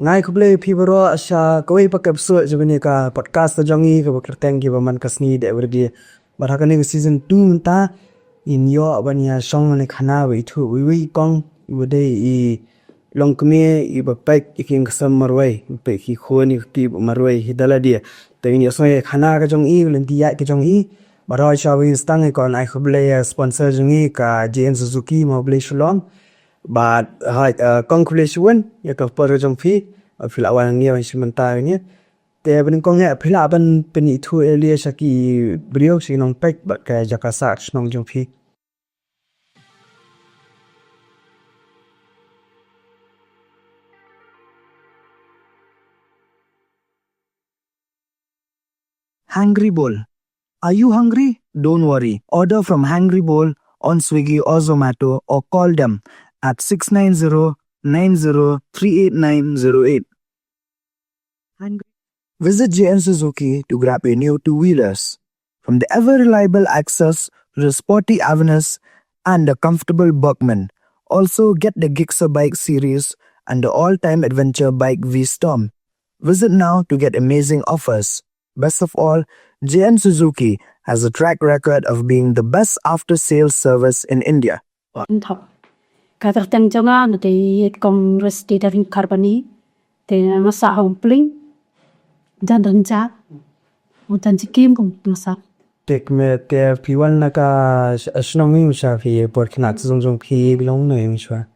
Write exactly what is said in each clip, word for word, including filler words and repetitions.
Nga ai khublei phi baroh sha kawei pat ka episode jong kane ka podcast ka jong ngi kaba kyrteng Kiba Man Ka Sngi Dei Wyrdi. Bad ha kane ka season two mynta ngin ïoh ban ïa shong ïa kane ka khana ba ithuh iwei i kong iba dei i longkmie iba peit ïa ki ïing ki sem marwei, iba peit ïa ki khun ïa ki kti marwei hi da lade. Te ngin ïa shong ïa ka khana ka jong i, lynti ïaid ka jong i. Bad hooid shuwa ba ngin sdang ngi kwah ai khublei ïa sponsor jong ngi ka J N Suzuki Mawblei Shillong. Bad hooid, eh, kong khublei shibun ïa ka por ka jong phi. Bad phi la wan hangne ban shim bynta hangne. Te ba nyngkong eh phi lah ban pynithuh ïa lade sha ki briew sha ki nongpeit bad ka jaka sah shnong jong phi. Hungry Bowl. Are you hungry? Don't worry. Order from Hungry Bowl on Swiggy or Zomato or call them at six nine zero nine zero three eight nine zero eight. Visit J N Suzuki to grab your new two-wheelers. From the ever-reliable Access to the sporty Avenis and the comfortable Bergman. Also, get the Gixxer bike series and the all-time adventure bike V-Storm. Visit now to get amazing offers. Best of all, J N Suzuki has a track record of being the best after-sales service in India. Nthok. Ka kyrteng jong nga nga dei Kong Resti Daring Karbani. Te nga sah ha Umpling. Jan Rynjah. Utan Jikim kum nga sah. Te kmie te phi wan na ka sh- shnong Ingsha phi por khynnah jong jong phi belong na Ingsha.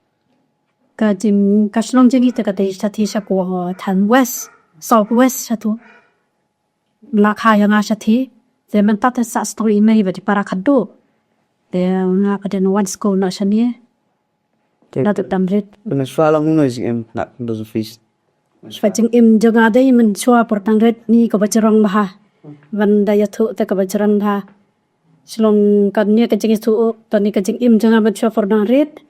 Ka jing ka shnong jong ngi te ka dei shathie sha ko than west, south west shatu. La kha ïa nga shathie. Te mynta te sah sdang i mei ba dei para khadduh. Te nga ka dei wan skul na shane. Te na tu tamrit. Pynshwa long no jingim na do office. Shwa jingim jong nga dei mynshwa por tang rit ni kaba jrong bha. Ban da ïathuh te kaba jrong bha. Shlong kane ka jingïathuh, kane ka jingim jong nga mynshwa por tang rit.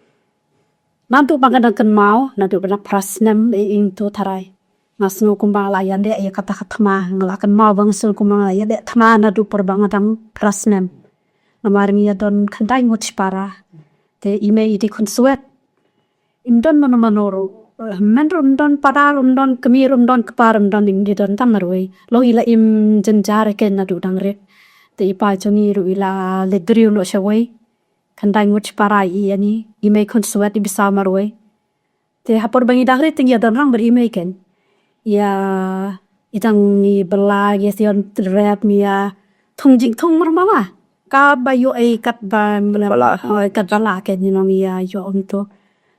Naduh ba nga dang kynmaw, naduh ba nga phra snem, i ing tu tharai. Nga sngew kumba nga la ïaleh ïa kata ka thma, nga la kynmaw ba nga sngew kumba nga la ïaleh thma naduh por ba nga dang phra snem. Namar ngi ïa don khyndai ngut shipara. Te i mei i dei khun swet. Im don mano mano ruh. Eh, men ruh im don para ruh, im don kmie ruh, im don kpa ruh, im don, im dei don tang marwei. Long i la im jynjar ïa ka naduh dang rit. Te i pa jong ngi ruh i la leit briew noh shawei. Khyndai ngut shipara i ïa ngi, i mei khun swet i bisaw marwei. Te ha por ba ngi dang rit te ngi ïa don rang bad i mei ken. Ïa i dang ngi bylla ngi ïa rep ngi ïa thung jingthung mar mama. Kaba ïoh ei katba bylla. Hooid, katba bylla ken ngi nong ïa ïoh ym tu.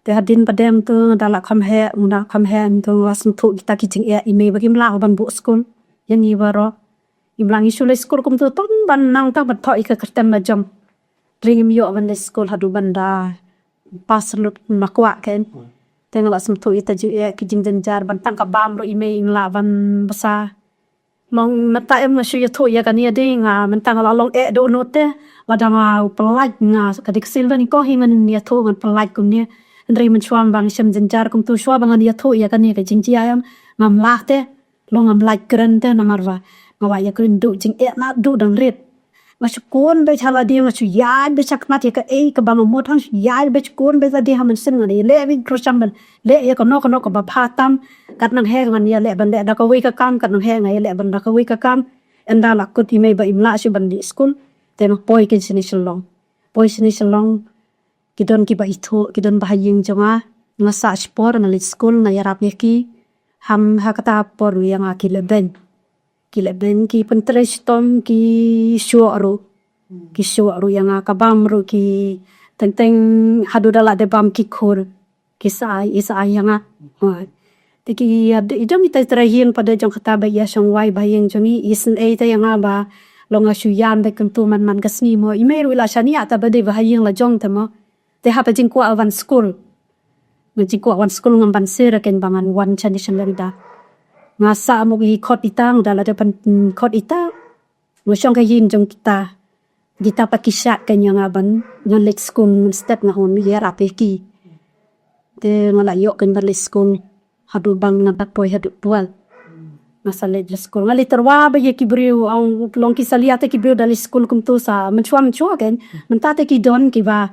Te hadien ba dem tu nga da la kham heh, nga da kham heh ym tu, nga sngewthuh kita ki jingeh i mei ba kim lah ban buh skul. Ïa ngi baroh. Im lah ngi shu leit skul kumtu tang ban nang tang ban thoh ïa ka kyrteng ba jong. Ring im ïoh ban leit skul haduh ban da pass lut ma kwah ken. Te nga la sngewthuh ïa ta ju ïa ki jingjynjar ban tang ka bam ruh i mei im lah ban bsa. Long mynta em nga shu ïathuh ïa kane ïa dei nga mynta nga la long eh dohnud te. Lada nga u pyllait nga ka dei ka sil ban i ko hi ngan ïathuh ngan pyllait kumne. Hynrei mynshuwa ba nga shem jynjar kumtu shuwa ba ngan ïathuh ïa kane ka jingjia em ngam lah te. Long ngam lait kren te namar ba nga wad ïa kren duh jingeh naduh dang rit. Nga shu kun beit ha lade, nga shu ïaid beit sha khmat ïa kaei kaba nga mut, nga shu ïaid beit, shu kun beit lade ha mynsiem, nga leh beit kyrshang ban leh ïa kano kano kaba bha tam. Kat nang heh ngan ïaleh ban leh da kawei ka kam, kat nang heh nga ïaleh ban da kawei ka kam. Ynda la kut i mei ba im lah shuh ban leit skul, te nga poi ken shane Shillong. Poi shane Shillong, ki don kiba ithuh, ki don ba ha ïing jong nga. Nga sah shipor, nga leit skul, nga ïarap ïa ki. Ham ha kata por ïa nga ki leh beiñ. Ki leh beiñ, ki pyntrei shitom, ki shuh ruh. Ki shuh ruh ïa nga, ka bam ruh ki teng teng haduh da la dei bam ki khur. Ki sa ai, i sa ai ïa nga. Hooid. Te ki ïa, i jong i trai trai ïing pat de jong kata ba ïa shong wai ba ïing jong i, i sngewthuh ïa nga ba long nga shu ïam beit kumtu man man ka sngi mo. I mei ruh i la shaniah ta ba dei ba ha ïing la jong te mo. Te haba jingkwah wan skul. Nga jingkwah wan skul ngam ban sir ken ba ngan wan shane shalenda. Nga sah mo i khot ita, nga da la dei ban khot ita. Nga shong ka ïing jong kita. Kita pat ki shah ken ïa nga ban ngan leit skul ngan stet nga hun ïarap ïa ki. Te nga la ïoh ken ban leit skul. Haduh bang nga da poi haduh twelve. Nga sa leit skul. Nga leit tyrwa ba ïa ki briew, ong long ki salia te ki briew da leit skul kumtu sa. Mynshuwa mynshuwa ken. Mynta te ki don kiba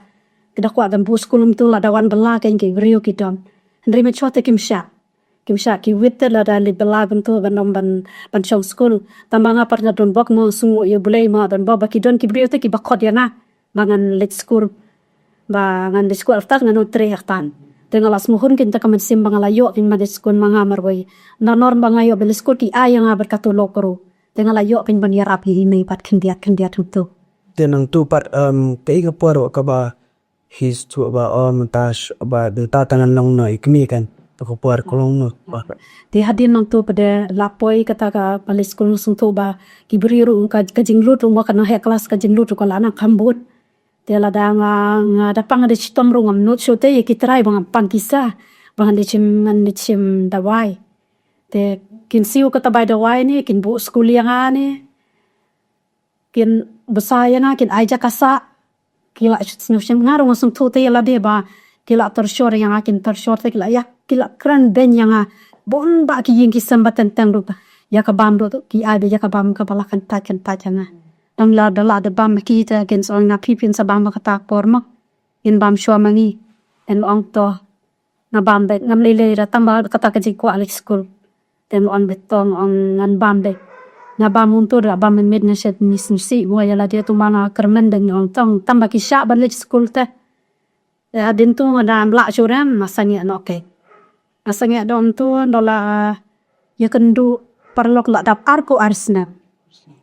ki da kwah ban buh skul kumtu lada wan bylla ken ki briew ki don. Hynrei mynshuwa te kim shah. Kim shah ki wit te lada leit bylla kumto ban ong ban, ban shong skul. Tang ba nga pat nga don bok mo, sngew ïa U Blei mo, don bok ba ki don ki briew te kiba khot ïa nga ba ngan leit skul, ba ngan leit skul, hafta ngan ong trei hafta. Te nga la sngewhun kein te ka mynsiem ba nga la ïoh kein ban leit skul ma nga marwei. Na nor ba nga ïoh ban leit skul ki ai ïa nga bad kato lok ruh. Te nga la ïoh kein ban ïarap ïa i mei pat khyndiat khyndiat kumto. Te nangto pat, em, kaei ka por kaba phi sngewthuh ba, oh, mynta sh-, ba mynta tang ngan long noh i kmie kan. Te ka por ka long noh. Te hadien nangto pat de la poi kata ka ban leit skul, nga sngewthuh ba ki briew ruh, ka, ka jinglut ruh mo, ka nang heh klas ka jinglut ruh ka la nang kham bun. Te lada nga, nga da pang da shitom ruh ngam nud shuh te ïa ki trai ba ngam pang kisa ba ngan da shim, ngan da shim dawai. Te kin siew kata bai dawai ne, kin buh skul ïa nga ne, kin bsa ïa nga, kin ai jaka sah. Ki la sngewsih, nga ruh nga sngewthuh te ïa lade ba ki la torture ïa nga, kin torture te ki la ïa, ki la kren beiñ ïa nga. Bun bah ki ïing ki sem ba teng teng ruh, ïa ka bam ruh ki ai beit ïa ka bam kaba la kyntait kyntait ïa nga. Tang lada la da bam ki te kin sa ong ïa nga, phi phin sa bam ha kata ka por mo. Kin bam shuwa ma ngi. Te nga ong to, nga bam beit, ngam lei lei ruh tang ba kata ka jingkwah leit skul. Te nga ong beit to, nga ong ngan bam beit. Nga bam kumto ruh, bam mynmiet, nga shet, nga sngewsih mo ïa lade, tang ba nga kyrmen beit, nga ong to, tang ba ki shah ban leit skul te. Te hadien to nga da lah shuh ruh, nga sangeh noh kein. Nga sangeh noh kumto, da la ïakynduh paralok la dap arphew ar snem.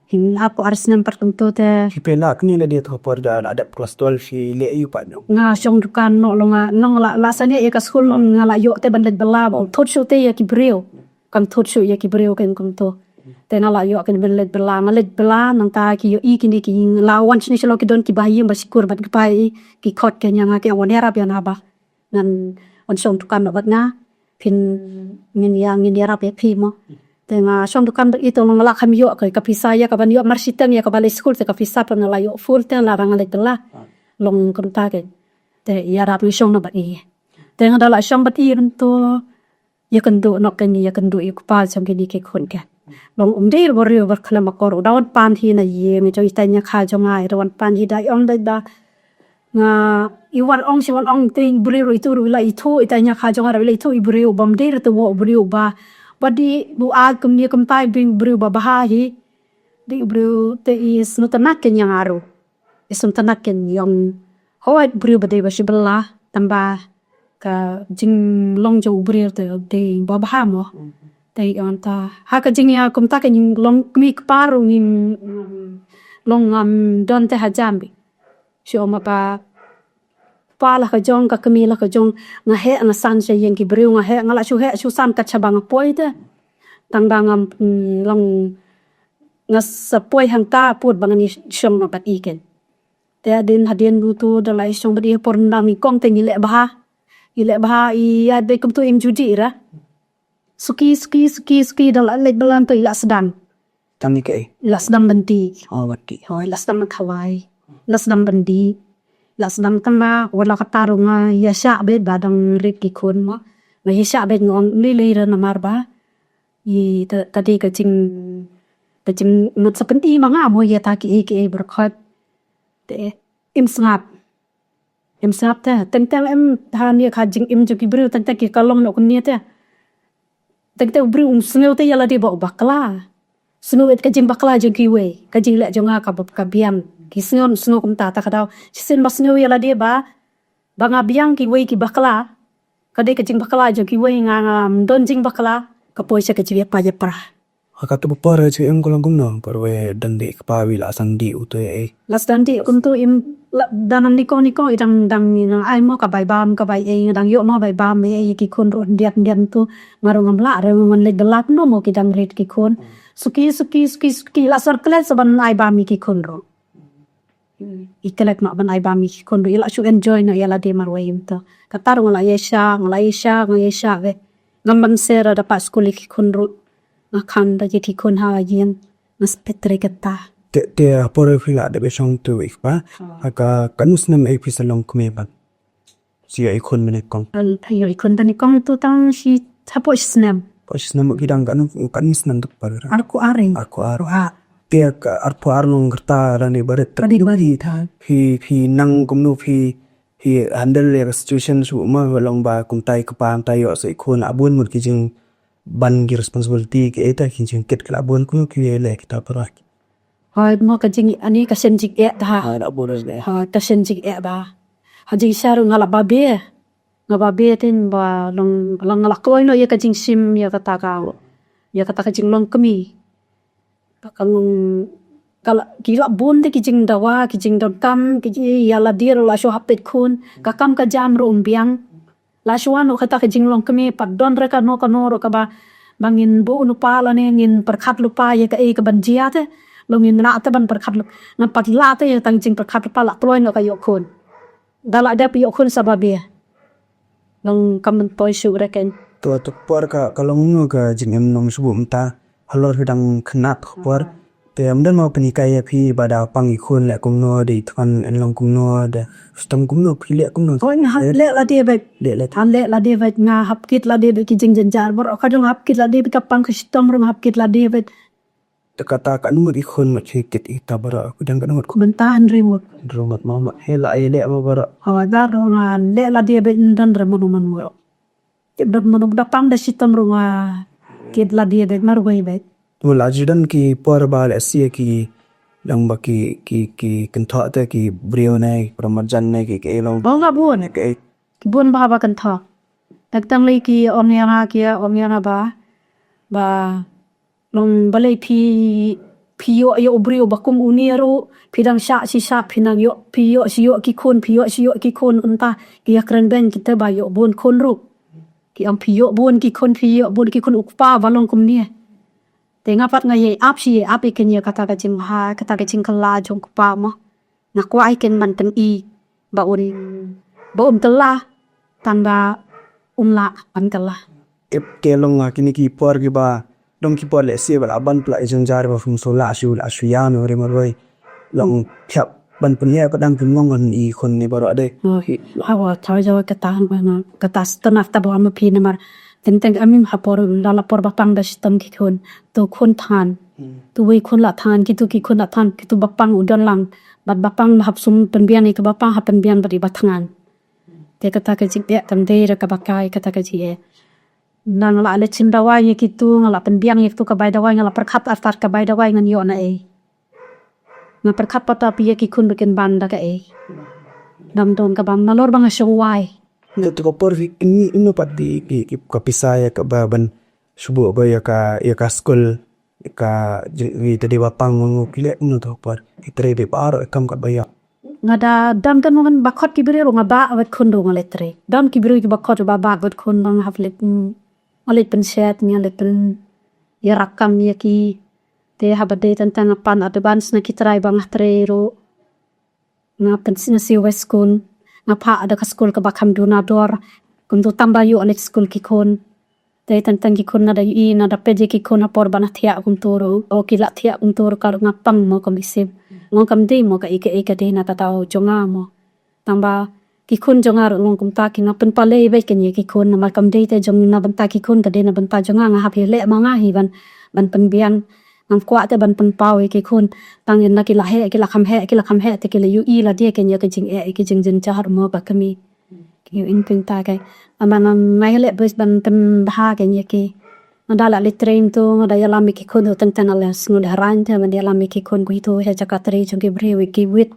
Hi arphew ar snem pat kumto te. Phi pynlah kane lade, to por da la dep klas twelve phi leh aïu pat? Nga shong dukan noh, long nga, long la, la sangeh ïa ka skul, long nga la ïoh te ban leit bylla, ba thut shuh te ïa ki briew. Kam thut shuh ïa ki briew kein kumto. Te nga la ïoh kein ban leit bylla, nga leit bylla, nangta ki ïohi kine ki, la wan shane shalor ki don kiba ha ïing ba shukor bad ki paid, ki khot kein ïa nga, ki ong wan ïarap ïa nga ba ngan wan shong dukan noh bad nga, phin, ngin ïa, ngin ïarap ïa phi mo. Te nga shong dukan bad i, to nga la kham ïoh ka, ka pisa ïa kaban ïoh mar shiteng ïa kaba leit skul, te ka pisa pat nga la ïoh full te lada nga leit bylla. Long kumta kein. Te ïarap, nga shong noh bad i. Te nga da la shong bad i kumto, ïakynduh noh kein, ïakynduh ïa u kpa jong kine ki khun kein. Long um dei u briew ba khlem akor, u da wan pan hi na ïing jong itai i ñiakha jong nga, i da wan pan hi, da i ong da, da nga, i wan ong shi wan ong te i briew ruh, itu ruh i la ithuh, itai i ñiakha jong nga ruh i la ithuh i briew, bym dei ruh te u briew ba, ba dei u ai kumne kumta, i dei u briew ba bha hi. Dei u briew te i sngewtynnad kein ïa nga ruh. I sngewtynnad kein, i ong hooid briew ba dei ba shu bylla, tang ba ka jinglong jong u briew te dei ba bha mo. Te i ong ta, ha ka jingïa kumta ka jinglong kmie kpa ruh ngim long, ngam don te hajan beit. Shu ong ma ba kpa la ka jong, ka kmie la ka jong, nga heh nga san sha ïing ki briew, nga heh, nga la shu heh shu san kat shaba nga poi te. Tang ba ngam, mm, long, nga sa poi hangta pud ba ngan ïashong noh bad i kein. Te hadien, hadien kumto da la ïashong bad i por nang i kong te ngi leh bha. I leh bha, i ïaid beit kumto, im ju dih ruh. Suki, suki, suki, suki, da la leit bylla to i la sdang. Tang ïa kaei? I la sdang ban dih. Oh, ban dih. Oh, i la sdang ban khawai. I la sdang ban dih. I la sdang, tang ba wat la katta ruh nga ïashah beit ba dang rit ki khun mo. Nga ïashah beit, nga ong lei lei ruh namar ba i ta, ta dei ka jing, ka jing, ngat sa pyni ma nga mo ïa ta kiei kiei baroh khoit. Te im sngap. Im sngap te, teng teng em, ha kane ka jingim jong ki briew, teng teng ki ka long noh kumne te. Teng teng u briew um sngew te ïa lade ba u bakla. Sngew ïa ka jingbakla jong kiwei, ka jingleh jong nga kaba ka biang. Ki sngew, sngew kumta, ta ka daw shisien ba sngew ïa lade ba, ba nga biang, kiwei ki bakla. Ka dei ka jingbakla jong kiwei, nga, ngam don jingbakla, ka poi sha ka jingïapait ïapra. Ha kata ka por ka jingim ka long kumno, por ba dang dih kpa, ba i la sdang dih, uto ïa i? La sdang dih kumto, im, la, da nang nyngkong nyngkong i dang, dang, dang ai mo ka bai bam, ka bai ei, dang ïoh mo bai bam ei, ei ki khun ruh khyndiat khyndiat to. Nga ruh ngam lah ruh, ngan leit bylla kumno mo, ki dang rit ki khun. Suki, suki, suki, suki, la sor klet sa ban ai bam ïa ki khun ruh. I klet noh ban ai bam ïa ki khun ruh, i la shu enjoy noh ïa lade marwei kumto. Kata ruh nga la ïashah, nga la ïashah, nga ïashah beit. Ngam banse ruh da pah skul ïa ki khun ruh. Nga khang da ïa ki khun ha ïing. Nga sa peit trei kata. Te, te ha por phi la dep ïashong tu i kpa. Ha ka, katno snem ei phi sa long kmie pat? Sa ïoh i khun banyngkong. Al, ïoh i khun banyngkong to tang shi, hapoh shi snem. Hapoh shi snem, ki dang katno, katno snem tu pat? Arphew ar. Arphew ar. Arphew ar. Te ka arphew ar nong kata lane barit. Lane barit, ha. Phi, phi nang kumno phi, phi handle ïa ka situation shuh mo, ba long ba kumta i kpa, kumta ïoh sa i khun, la bun mut ki jing ban ki responsibility ki, eh, ta ki jingkit ki la bun, kumno ki leh kita para. Hoi, mo ka jing, ani ka sien jingeh ta. Hoi, la bun eh. Hoi, ka sien jingeh ba. Ha jingshisha ruh nga la babe. Nga babe te ba long, long nga la kloi noh ïa ka jingshim, ïa kata ka, ïa kata ka jinglong kmie. Ka long, ka la, ki la bun te ki jingdawa, ki jingdonkam, ki jing, ïa lade ruh la shu hap peit khun. Ka kam ka jam ruh ym biang. La shu wan ruh kata ka jinglong kmie, pat don re kano kano ruh kaba, ba ngin buh lypa lane ngin pyrkhat lypa ïa kaei kaban jia te. Long ngin lah te ban pyrkhat lypa. Ngan pat lah te ïa tang jingpyrkhat lypa, la kloi noh ka ïoh khun. Da la dep ïoh khun sa babe. Long kam myntoi shuh re ken. To, to por ka, ka long kumno ka jingim nong shu buh mynta. Halor ki dang khynnah ka por. Te ym don mo pynhikai ïa phi ba da pang ki khun leh kumno, da i thngan yn long kumno, da shitom kumno, phi leh kumno. Hoi, nga hap leh lade beit. Leh lade. Hap leh lade beit, nga hap kit lade beit ki jingjynjar. Baroh ka jong nga hap kit lade beit, ka pang ka shitom ruh nga hap kit lade beit. Te kata katno ngut ki khun ma ki kit ita baroh, ka dang katno ngut khun? Mynta hynriew ngut. Hynriew ngut, ma, ma, he la ïaleh ma baroh. Hoi, da ruh nga leh lade beit, ym don re mano mano. Kit da mano, da pang da shitom ruh nga kit lade beit marwei beit. Te la ju don ki por ba lehse ki long ba ki, ki, ki kynthoh te ki briew ne, ki para marjan ne, ki, ki long. Ba nga bun. Ki, ki bun ba, ba kynthoh. Tang tang lei ki ong ïa nga, ki ong ïa nga ba, ba long balei phi, phi ïoh ïa u briew ba kum une ruh, phi dang shah shi shah, phi nang ïoh, phi ïoh shi ïoh ki khun, phi ïoh shi ïoh ki khun, ynda ki ïa kren beiñ kita ba ïoh bun khun ruh. Ki ong phi ïoh bun ki khun, phi ïoh bun ki khun, u kpa ba long kumne. Te nga pat nga ïai ap shi ïai ap ïa kane, kata ka jingbha, kata ka jingkylla jong u kpa mo. Nga kwah ïa ken ban pyni ba un, ba un kylla, tang ba un lah ban kylla. Te, te long ha kine ki por kiba, long ki por lehse ba lah ban pla i jynjar ba phim shu lah shu, lah shu ïam re marwei. Long thiah ban pynïaid pat dang pynmong ban i khun ne baroh de. Oh, hawa, thaw jaw kata, kata stun after ba ma phi namar. Teng teng ami ha por, la la por ba pang da shitom ki khun. To khun than. Hmm. To wei khun la than, kitu ki khun la than, kitu ba pang u don lang. Bad ba pang ba hap sum pynbiang ïa ka ba pang, hap pynbiang bad i ba thngan. Te kata ka jingeh kam dei re kaba kai kata ka jingeh. Nga la leit shim dawai ïa kitu, nga la pynbiang ïa kitu ka bai dawai, nga la pyrkhat artat ka bai dawai ngan ïoh na ei. Nga pyrkhat pat ïa ki khun ba kin ban da kaei. Dam don ka bam nalor ba nga shu wai. Nga tu ka por phi, ini, ino pat di, di, di ka pisa ïa ka ba ban shu buh ba ïa ka, ïa ka skul, ïa ka jing, ïa ka dei ba pang, ngu, ngu, phi leh kumno tu ka por. Ki trei dei baroh ïa kam kat ba ïa. Nga da dam kan ngan ba khot ki briew ruh nga ba wet khun ruh nga leit trei. Dam ki briew ki ba khot ba ba wet khun ba nga hap leit, mm, nga leit pynshet, nga leit pyn, ïa rakam ïa ki. Te haba dei tang tang nga pan advance na ki trai ba nga trei ruh. Nga pynsngewsih wei skul. Nga phah da ka skul kaba kham duna dor. Kumtu tang ba ïoh leit skul ki khun. Te tang tang ki khun nga da ïohi, nga da peit ïa ki khun ha por ba nga thiah kumtu ruh. O ki la thiah kumtu ruh ka ruh nga pang mo kam isip. Ngong kam dei mo kaei kaei ka dei na ka daw jong nga mo. Tang ba ki khun jong nga ruh long kumta ki, nga pynpalei beit kane ïa ki khun namar kam dei te jong na bynta ki khun, ka dei na bynta jong nga, nga hap ïaleh ma nga hi ban, ban pynbiang. Ngam kwah te ban pynpaw ïa ki khun. Tang ïa na ki la heh, ki la kham heh, ki la kham heh te ki la ïohi lade kane ïa ka jingeh, ïa ka jingjynjar mo ba kmie. Ki ïohi kumta ke. Ama nga, nga ïaleh beit ban pynbha kane ïa ki. Nga da la leit trei tu, nga da ïalam ïa ki khun tu teng teng nga la sngewdharain te ban ïalam ïa ki khun kitu ha jaka trei jong ki briew ïa ki wit.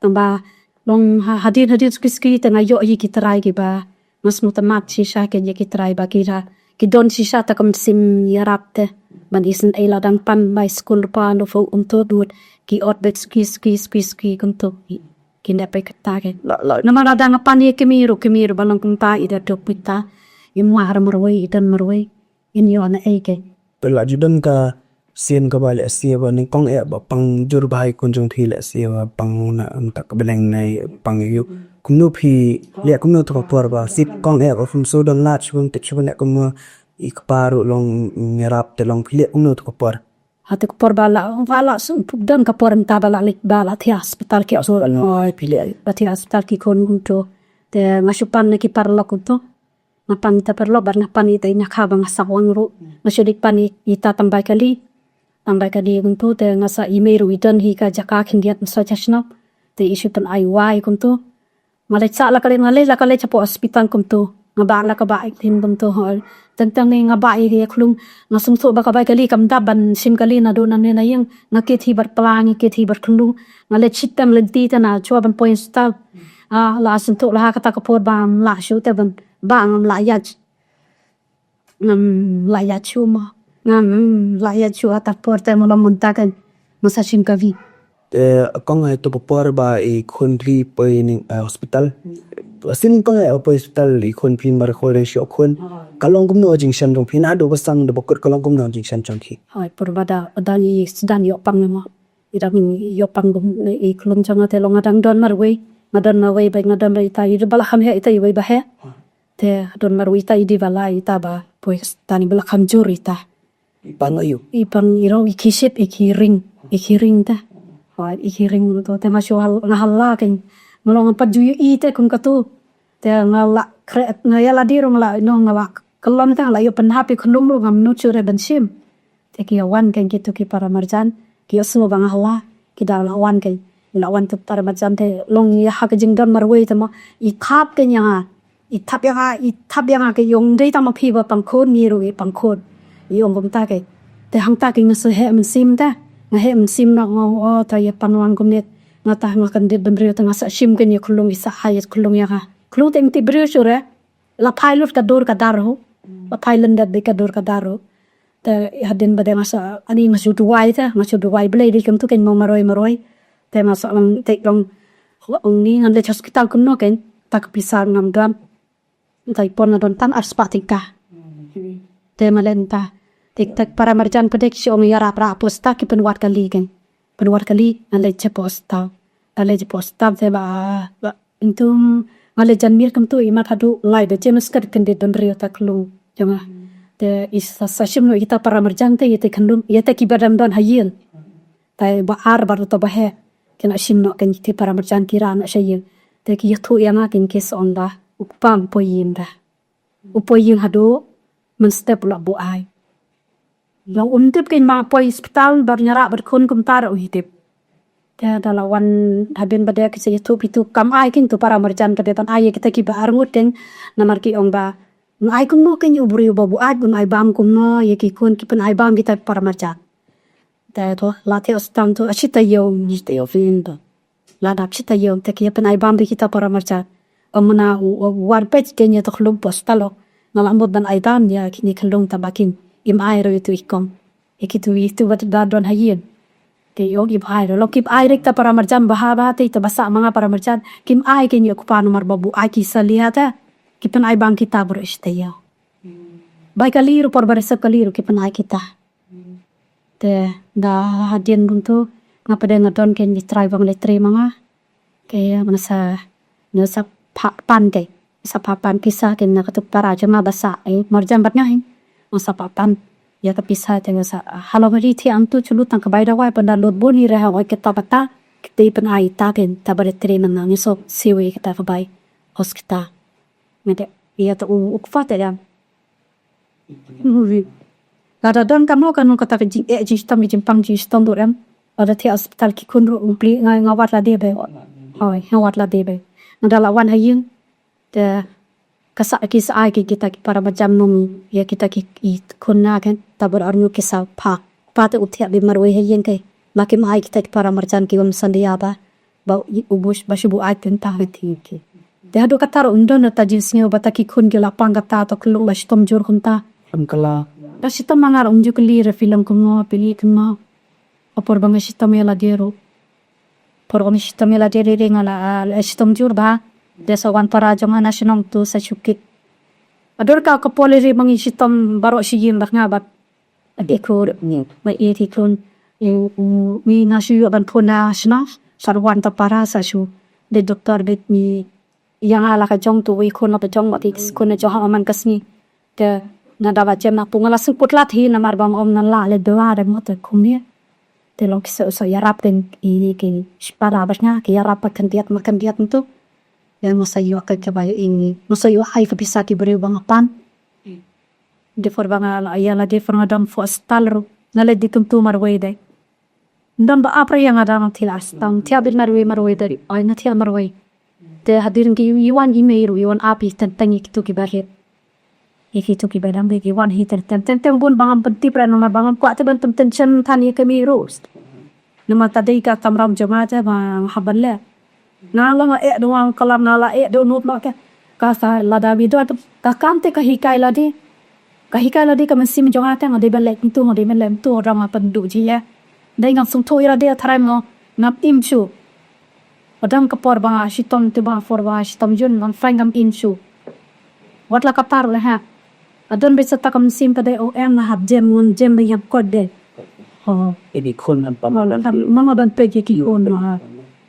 Tang ba long ha, hadien, hadien suki suki te nga ïoh ïa ki trai kiba nga sngewtynnat shisha kane ïa ki trai ba ki ra, ki don shisha ta ka mynsiem ïarap te. Ban isynei la dang pan bai skul pa no fo um to dut ki ot beit suki suki suki suki kumtu. Ki nep beit kata ke. La, la. Namar la dang pan ïa kmie ruh, kmie ruh ba long kumta i da duk beit ta. I mwah marwei, i don marwei. In ïoh na ei ke. Te la ju don ka sien kaba lehse ba nyngkong eh ba pang jur bha ïa ki khun jong phi lehse ba pang na, um, tak bneng ne pang ïa u. Kumno phi leh kumno tu ka por ba sien kong eh ba phim shu don lad shu ban tip shu ban leh kumno i kpa ruh long ïarap te long phi leh kumno tu ka por. Ha tu ka por ba la, ba la shu don ka por mynta ba la leit ba la thiah hospital ki ot. Oi, phi leh. Ba thiah hospital ki khun kumtu. Te nga shu pan na ki paralok kumtu. Nga pan ita paralok bad nga pan ita i nyakha ba nga sah wang ruh. Nga shu dei pan i, ita tang bai kali. Tang bai kali kumtu te nga sah i mei ruh i don hi ka jaka khyndiat nga sah jashnop. Te i shu pyn-ai wai kumtu. Nga leit sah la ka leit, nga leit la ka leit shapoh hospital kumtu. Nga bah la ka bah ïa ka ktien bym to hoi. Teng teng ne nga bah ïa ka ïa khlung. Nga sngewthuh ba ka bai kali kam dap ban shim kali naduh nangne na ïing. Nga kit hi bad pla, nga kit hi bad khlung. Nga leit shit tem lynti te na shuwa ban poi hospital. Ah, la sngewthuh la ha kata ka por ba ngam lah shuh te ban bah ngam lah ïaid. Ngam lah ïaid shuh mo. Ngam lah ïaid shuh ha ta por te mo la mynta kan. Nga sa shim ka vi. Te kong, eh, to por ba i khun phi poi ning, eh, hospital. Sin kong, eh, poi hospital i khun phi mar khol re shi khun. Ka long kumno jingshem jong phi naduh ba sang da ba kut, ka long kumno jingshem jong phi? Hoi, por ba da, da i sdang ïoh pang mo. I dang ïoh pang kum i khlung jong nga te long nga dang don marwei. Nga don marwei ba nga don ba ita i ba la kham heh ita i wei ba heh. Te don marwei ita i dei ba la ita ba poi stan i ba la kham jur ita. I pang ayu. I pang i rong i ki shit i ki ring. I ki ring te. Hoi, i ki ring to te nga shu hal, nga hal la ken. Nga long pat ju i te kum katu. Te nga la kre, nga ïa la di rong la no nga la kelom te nga la ïoh pynhap i khlung rong ngam nu chu re ban shim. Te ki ïa wan ken kitu ki para marjan, ki ïa sngewbha nga hal la, ki da la wan ken. La wan tu para marjan te long ïa ha ka jingdon marwei te mo. I thap ken ïa nga. I thap ïa nga, i thap ïa nga ke ong dei tang ma phi ba pang khun, ngi ruh i pang khun. I ong kumta ke. Te hangta ke nga sa heh mynsiem te. Nga heh mynsiem na nga ong, oh, ta ïa pang wan kumne. Nga ta nga kyndit bynriew te nga sa shim ken ïa khlung, i sa ai ïa khlung ïa nga. Khlung te ngti briew shuh re. La phai lut ka dur ka dar ho. La phai lyndet beit ka dur ka dar ho. Te hadien ba dei nga sa ani nga shu duwai te, nga shu duwai Blei dei kumtu ken mo maroi maroi. Te nga sa ong te ong, ong ni ngan leit hospital kumno ken, ta ka pisa ngam don. Nta i por nga don tang ar spah tyngka. Te ma leh nta. Te ta para marjan pat de ki shu ong ïarap rah posta ki pynwad kali ken. Pynwad kali ngan leit jep hospital. Ngan leit jep hospital te ba, ba ntu nga leit jan miet kumtu i mat haduh lai baje mynstep kyndit bynriew ta khlung jong nga. Te i sa, sa shim noh ïa kita para marjan te ïa te khyndum ïa te kiba dang don ha ïing. Te ba ar bad uta ba heh. Kin shim noh ken ïa te para marjan ki rah noh sha ïing. Te ki ïathuh ïa nga ken ki sa ong ba u kpa um poi ïing da. U poi ïing haduh mynstep u la buh ai. Long um tip ken ma poi hospital bad nga rah bad khun kumta ruh u hi tip. Te da la wan hadien ba dei ki sa ïathuh phi tu kam ai ken tu para marjan pat de ban ai ïa kita kiba arngut ken namar ki ong ba un ai kumno ken u briew ba buaid un ai bam kumno ïa ki khun ki pyn ai bam kita para marjan. Te to la te hospital tu ashi ta ïew ni te ïew fin to. La dap shi ta ïew te ki ïa pyn ai bam beit kita para marjan. Ym na u, u, u war peit ken ïa to khlung poh hospital. Nga la mut ban ai bam ïa kine khlung ta ba kin im ai ruh ïa tu i kong. Ïa kitu ïa tu ba da don ha ïing. Te ïoh im ai ruh. Long kim ai ruh kita para marjan ba ha ba te ita ba sah ma nga para marjan. Kim ai ken ïa u kpa namar ba buaid ki salia te. Ki pyn ai bam kita baroh shi ta ïew. Bai kali ruh por ba resep kali ruh ki pyn ai kita. Te da hadien kumtu nga pat de nga don ken i trai ba nga leit trei ma nga. Ke nga sa, nga sa phah pan ke. Nga sa phah pan pisa ken na katu para jong nga ba sah, eh, marjan bad nga, eh. Nga sa phah pan ïa ka pisa te nga sa, ah, halor nga ri thiah ntu chu lut tang ka bai dawai, pynda lut bun i re ha oi kita bata. Kita i pyn ai ita ken ta ba leit trei ma nga, nga sa siew ïa kita ka bai. Hos kita. Nga de ïa ta u, u kpa te dang. Lada don kano kano kata ka jingeh jingshitom, ka jingpang jingshitom ruh em. Lada thiah hospital ki khun ruh u pli nga, nga wad lade beit. Hoi, nga wad lade beit. Nga da la wan ha ïing. Te ka sa ki sa ai ki kita ki para marjan num ïa kita ki, ki khun nga ken. Ta bad arngut ki sa phah. Phah te u thiah beit marwei ha ïing ke. Ma kim ai kita ki para marjan ki bym san da ïa ba. Ba u bush ba shu buaid ken ta ha ïing ki. Te haduh katta ruh ym don ta jingsngew ba ta ki khun ki la pang katta ta khlung la shitom jur kumta. Ym kala. Ka shitom ma nga ruh ym ju kylli re phi long kumno phi long kumno. Ka por ba nga shitom ïa lade ruh. Por ba nga shitom ïa lade re re nga la, ah, la shitom jur ba. Te sa wan para jong nga na shnong tu sa shu kit. Haduh ka, ka por re re ba nga shitom baroh shi ïing ba nga bad Ade kur ni ma e ti kun. Wi nga shu ïoh ban phone na shna sa wan ta para sa shu de doktor bit ni. Ïa nga la ka jong tu wi khun la ka jong ma ti khun na jong ha man ka sngi. Te na da ba jem na pu nga la sngewput lat hi namar ba nga ym na la le dua de mo te khun ni. Te long ki sa sa ïarap ken i ni ki shipara ba nga ki ïarap ba khyndiat ma khyndiat tu. Ïa nga sa ïoh ka ka ba ïa i ni nga sa ïoh ai ka pisa ki briew ba nga pan. Dei por ba nga la ïa la dei por nga dang foh stal ruh nga la dei kum tu marwei dei. Ndon ba ap re ïa nga dang thiah stal thiah bit marwei marwei dei. Ai nga thiah marwei. Te hadien ki ïa wan i mei ruh ïa wan ap hi teng teng ïa kito kiba rit. Ïa kito kiba dang rit ïa wan hi teng teng teng teng bun ba ngam pyntip re namar ba ngam kwah te ban pyntension than ïa ka mei ruh. Namar ta dei ka kamram jong nga te ba nga hap ban leh. Nga la nga eh da wan kalam nga la eh da nud ma ka. Ka sa lada wi don ka kam te ka hikai lade. Ka hikai lade ka mynsiem jong nga te nga dei ban leh kumto nga dei ban leh kumto da nga pynduh ji ïa. Dei ngam sngewthuh ïa lade tharai mo ngam im shuh. Padang ka por ba nga shitom te ba por ba nga shitom jun ngam fai ngam im shuh. Wat la ka par le ha. Adon beit sa ta ka mynsiem ka dei o em nga hap jem ngun jem ba ïap kot de. Oh. Ini khun nam pam. Mama ban peit ïa ki khun ma.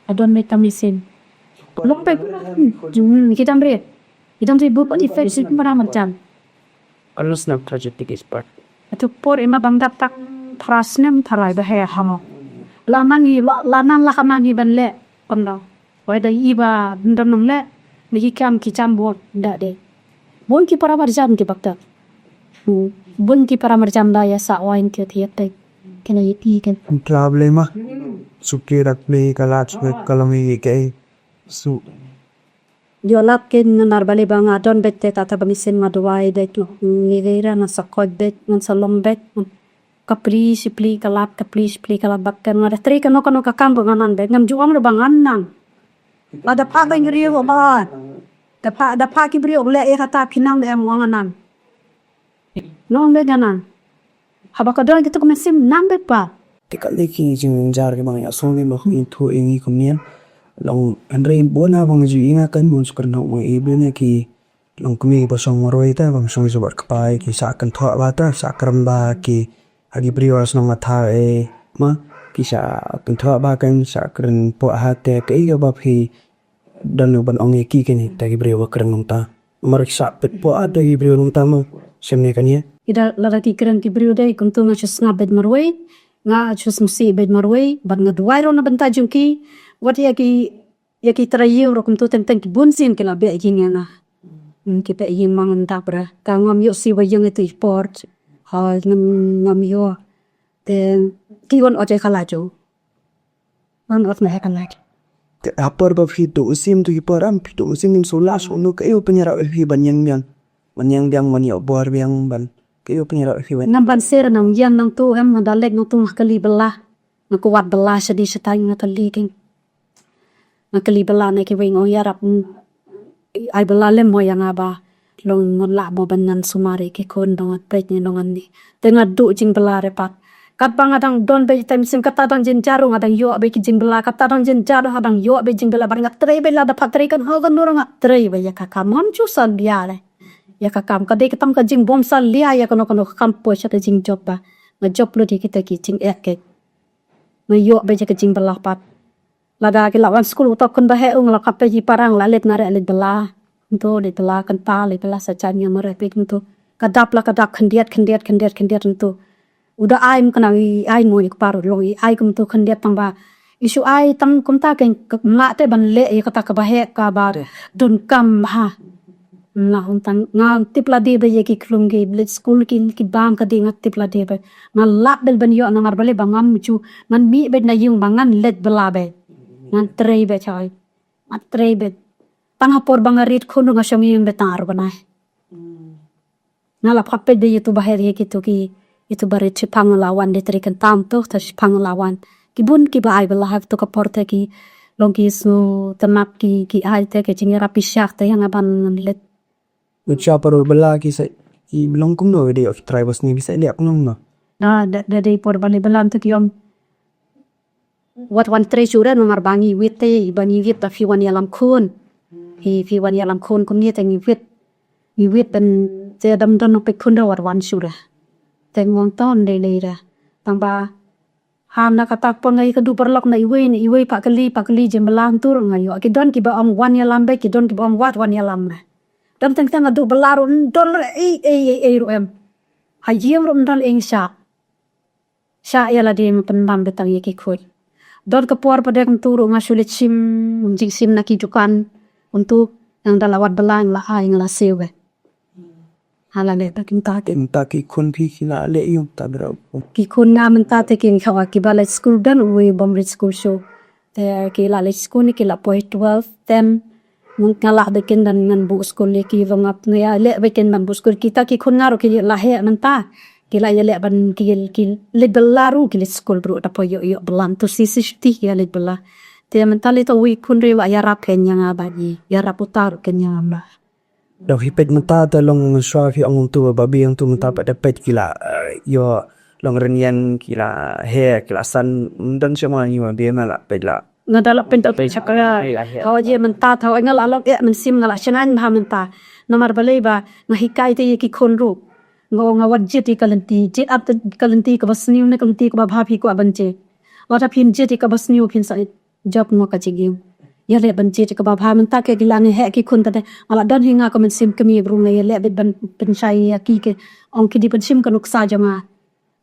Adon beit ta mynsiem. Long peit. Hmm, ki dang rit. Ki dang rit bu pat effect si kumba dang marjan. Alus nam tragic expert. Atu por ima bang dap tak phra snem tharai ba he hamo. La nangi la, la nang la ka nangi ban leh. Panda. Wai da i ba ndam nang leh. Ni ki kam ki jam bot da de. Bun ki para marjan ki bakta. Hmm. Bun ki para marjan da ïa sa wain ki thiat te. Kena ïa ki kan. Problem ah. Suki rak play ka lat suki ka long i ke. Su. Ïoh lap kin namar balei ba nga don beit te kata ba mynsiem nga duwai beit ngi dei ra ngan sa koit beit ngan sa long beit. Ka pli shi pli ka lap ka pli shi pli ka lap bad kan nga da trei kano kano ka kam ba nga nang beit ngam ju ong ruh ba ngan nang. Ba da phah beit ngi riu ba da phah da phah ki briew leh ïa kata phi nang em ong ngan nang. Nong beit ngan nang. Haba ka don kito ka mynsiem nang beit pa. Te ka lei ki jingjynjar ki bang ïa song ki bang ïa thu ïa ngi kumne. Long hynrei bun na bang ju ïa nga kan bun sukar nok bang ïa bun ïa ki long kmie ba shong marwei ta bang shong jabat kpa ïa ki sha kan thok ba ta sha kram ba ki ha ki briew shnong nga tha e ma ki sha kan thok ba kan sha kren pok ha te ka ïa ba phi don ban ong ïa ki kane ta ki briew ba kren nong ta. Mar ki sha pet pok ha ta ki briew nong ta ma shem ne kan ïa. Ida lada ki kren ki briew dei kumtu nga shu sngap bad marwei. Nga shu sngap bad marwei bad nga duwai ruh na bynta jong ki. Wat ïa ki ïa ki trai ïing ruh kumtu teng teng ki bun sien ki la beh ïing ïa nga. Hmm, ki beh ïing mang nda bra. Ka ngam ïoh si ba ïing itu i por. Ha ngam ngam ïoh. Te ki wan ot ïa ka la jo. Wan ot na ïa ka la. Te ha por ba phi tu usim tu i por am phi tu usim nim so la so no ka ïoh pynïarap phi ban ïeng biang. Ban ïeng biang ban ïoh bor biang ban ka ïoh pynïarap phi ban. Ngam ban ser nang ïeng nang tu em nang da lek nang tu ma kali bela. Nga kwah bela sha di sha tai nga kali king. Nga kali bela na ki wei nga ong ïarap. Ai bela lem mo ïa nga ba long ngan lah mo ban ngan sumar ïa ki khun dong ngan peit ni dong ngan ni. Te nga duh jingbela re pat. Katba nga dang don beit time sim kata dang jynjar nga dang ïoh beit ki jingbela kata dang jynjar nga dang ïoh beit jingbela bad nga trei beit lada phat trei kan ha kan nur nga trei beit ïa ka kam ngam ju salia re. Ïa ka kam ka dei ka tang ka jingbym salia ïa kano kano ka kam poi sha ka jingjop ba nga jop lut ïa kita ki jingeh ke. Nga ïoh beit ïa ka jingbela pat. Lada ki la wan skul uta khun ba heh u nga la kap peit i parang la leit na re leit bela. Nto leit bela kynta leit bela sa jan ïa mare peit nto. Ka dap la ka dap khyndiat khyndiat khyndiat khyndiat nto. U da ai mkna i ai mo i kpar long i ai kumto khyndiat tang ba. I shu ai tang kumta kein ka mla te ban leh ïa kata kaba heh kaba donkam ha. Nga ong tang nga tip lade ba ïa ki khlung ki leit skul ki ki bam ka dei nga tip lade ba nga lap bel ban ïoh namar balei ba ngam ju ngan mih beit na ïing ba ngan leit bela beit ngan trei beit choi ngan trei beit tang ha por ba nga rit khun nga shong ïing beit tang ar bnai. Nga la phah peit beit ïa tu ba her ïa ki tu ki ïa tu ba rit shipang la wan de trei kan tam tu ta shipang la wan ki bun ki ba ai bela ha tu ka por te ki long ki snu tanap ki ki ai te ki jingïarap i shah te ïa nga ban ngan leit. Ucha parul bela ki sa i long kumno de of tribal ni bisa de kumno. Na da da de por bani bela tu ki ong. Wat wan trei shuren mar ba ngi wit te ba ngi wit ba phi wan ïalam khun. Phi phi wan ïalam khun kum ni te ngi wit. Ngi wit ban te dam don pe khun da wat wan shura. Te ngong ton de le ra. Tang ba Ham na kata pon ngai ka du paralok na iwei na iwei pa kali pa kali jin bela ntur nga ïoh ki don ki ba ong wan ïalam beit ki don ki ba ong wat wan ïalam beit. Don teng teng nga du bela ruh don ruh ei ei ei ei ruh em. Ha ïing ruh don ing sha. Sha ïa lade me pyndam beit tang ïa ki khun. Don ka por pa dek ntur ruh nga shu leit shim jingshim na ki dukan. Ntur nang da la wat bela nga la ai nga la siew beit. Hala le ta kim ta kim. Kim ta ki khun phi ki la le yung ta bro. Ki khun nga mynta te kin khawa ki ba leit skul dan uwi bom leit skul shu. Te ki la leit skul ni ki la poi twelve, ten. Nga lah bad kin ban, ban buh skul ïa ki, ba nga ïaleh bad kin ban buh skul. Kita ki khun nga ruh ki la heh mynta. Ki la ïaleh ban ki, ki leit bylla ruh, ki leit skul ruh, da poi ïoh, ïoh bylla. To shisha shuti ki leit bylla. Te mynta lei to wi khun ruh ba ïarap kein ïa nga ba ïarap uta ruh kein ïa nga ba. Dok hi peit mynta te long shuwa phi ong tu ba biang tu mynta pat da peit ki la, eh, ïoh long rynïeng ki la heh ki la san, don shuwa ma ngi ma biang la peit la. Nga da la pynta pynta ka. Thaw je mynta thaw nga la long eh mynsiem nga la shngaiñ bha mynta. Namar balei ba nga hikai te ïa ki khun ruh. Nga ong nga wat jied ïa ka lynti, jied ap te ka lynti kaba sniew ne ka lynti kaba bha phi kwah ban jied. Wat ap phin jied ïa kaba sniew phin sa jop nga ka jingim. Ïaleh ban jied ïa kaba bha mynta ki la ngi heh ki khun te de. Nga la don hi nga ka mynsiem kmie bru nga ïaleh bad ban pynshai ïa ki ki ong ki dei ban shim ka nuksa jong nga.